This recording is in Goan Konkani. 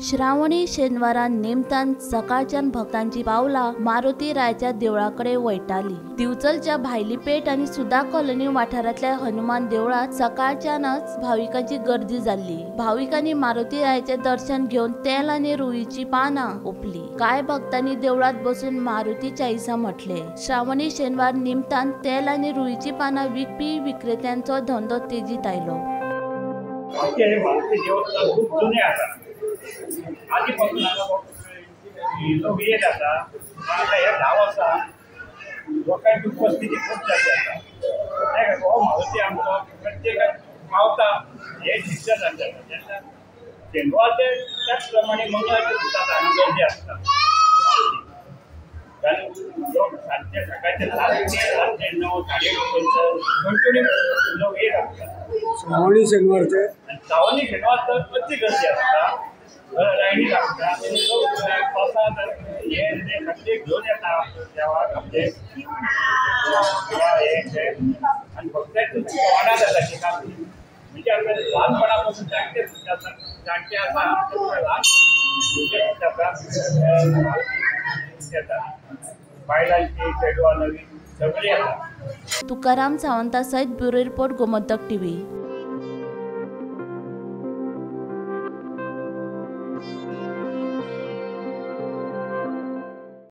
श्रावणी शेनवारा निमतान सकाळच्यान भक्तांची पावलां मारुती रायाच्या देवळाकडे वयताली. दिवचलच्या भायली पेठ आनी सुधा कॉलनी वाठारांतल्या हनुमान देवळांत सकाळच्यानच भाविकांची गर्दी जाल्ली. भाविकांनी मारुती रायाचें दर्शन घेवन तेल आनी रुईची पानां ओंपली. कांय भक्तांनी देवळांत बसून मारुती चाळीसा म्हटले. श्रावणी शेनवार निमतान तेल आनी रुईची पानां विकपी विक्रेत्यांचो धंदो तेजीत आयलो. मारुती देवस्थान खूप जुने आसा. आदीपासून हांगा लोक येत आसा. आतां ह्या 10 वर्सां लोकांची उपस्थिती खूब जाल्ली आसा. हो मारुती आमचो प्रत्येकाक पावता हे निश्चय जाल्लें आसा. तेन्ना शेनवारचे त्याच प्रमाणे मंगळारचे सुद्दां हांगा गर्दी आसता. कारण लोक सांजचे सकाळचे 7 ते 9 9:30 पर्यंत कंटिन्यू लोक येत आसता. श्रावणी शेनवारचे आनी श्रावणी शेनवार तर अति गर्दी आसता. लायनी लागता आनी लोक प्रसाद हे ते सगळे घेवन येता देवाक आपले हे ते आनी भक्तांची वाडा जाता शिकाप. म्हणजे आपल्या ल्हानपणापासून जाणटे सुद्दां आसा, जाणटे आसा ल्हान भुरगे सुद्दां आसा येता. बायलांची चेडवां नवी सगळीं येता. तुकाराम सावंता सयत ब्युरो रिपोर्ट, गोमंतक टीव्ही.